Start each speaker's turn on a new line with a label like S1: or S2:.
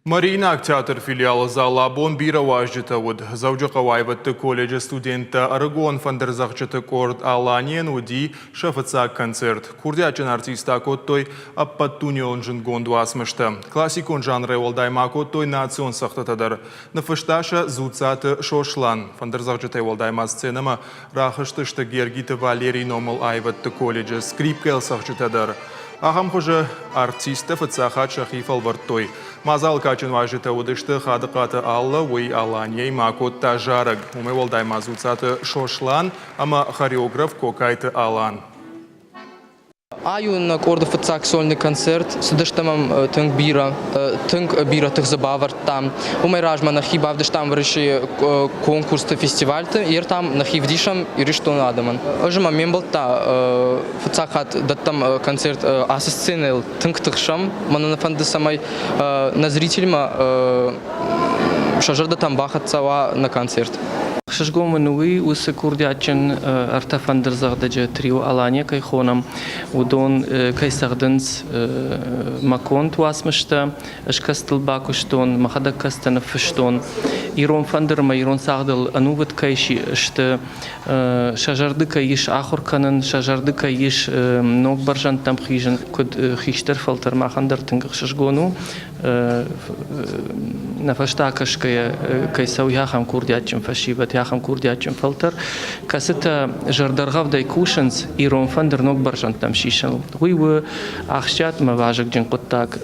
S1: Мариинаг театр филиалы залы абон бирӕ уазджытӕ уыд. Дзӕуджыхъӕуы аивӕдты колледжы студенттӕ ӕрыгон фӕндырдзӕгъдджыты къорд «Аланийӕн» уыди сӕ фыццаг концерт. Курдиатджын артисттӕ акодтой ӕппӕтдунеон зындгонд уацмыстӕ. Классикон жанрӕй уӕлдай ма акодтой национ цӕгъдтытӕ дӕр. Ныффыста сӕ Дзуццаты Сослан. Фӕндырдзӕгъдджытӕй уӕлдай ма сценӕмӕ рахызтысты Гергиты Валерийы номыл аивӕдты колледжы скрипкӕйыл цӕгъдджытӕ дӕр. Ахӕм хуызы артисттӕ фыццаг хатт сӕхи фӕлвӕрдтой. Мадзалы кадджын уазджытӕ уыдысты Хадыхъаты Аллӕ, уый Аланийӕ кодта зарӕг. Уымӕй уӕлдай ма Дзуццаты Сослан ӕмӕ хореограф Кокайты Алан.
S2: Ай у нӕ къорды фыццаг сольный концерт. Цыдыстӕм ӕм тынг бирӕ, тынг бирӕ тых дзы бавӕрдтам. Уымӕй размӕ нӕхи бавдыстам Уӕрӕсейы конкурсты, фестивальты. Ер там нӕхи вдисӕм Ирыстоны адӕмӕн. Ӕз ӕмӕ ме мбӕлттӕ фыццаг хатт дӕттӕм концерт ацы сценӕйыл тынг тыхсӕм. Мӕнӕн нӕ фӕнды, цӕмӕй нӕ зрительмӕ сӕ зӕрдӕтӕм бахӕццӕ уа нӕ концерт.
S3: Ӕхсызгон мын уый уыцы курдиатджын ӕртӕ фӕндырдзӕгъдӕджы трио Алания кӕй хонӕм, уыдон кӕй цӕгъдынц мӕ конд уацмыстӕ, ӕз кӕцытыл бакуыстон, мӕхӕдӕг кӕцытӕ ныффыстон. Ирон фӕндыр ӕмӕ ирон цагъдыл ӕнувыд кӕй сты, сӕ зӕрды кӕй ис ахуыр кӕнын, сӕ зӕрды кӕй ис ног бӕрзӕндтӕм хизын, куыд хистӕр фӕлтӕр махӕн дӕр тынг ӕхсызгон у. Нӕ фӕстӕ кӕсгӕйӕ кӕй цӕуы ахӕм курдиатджын фӕсивӕд, ахӕм курдиатджын фӕлтӕр, кӕцытӕ зӕрдӕргъӕвдӕй кусынц ирон фӕндыр ног бӕрзӕндтӕм сисыныл. Уый у ахсджиаг ӕмӕ вазыгджын хъуыддаг.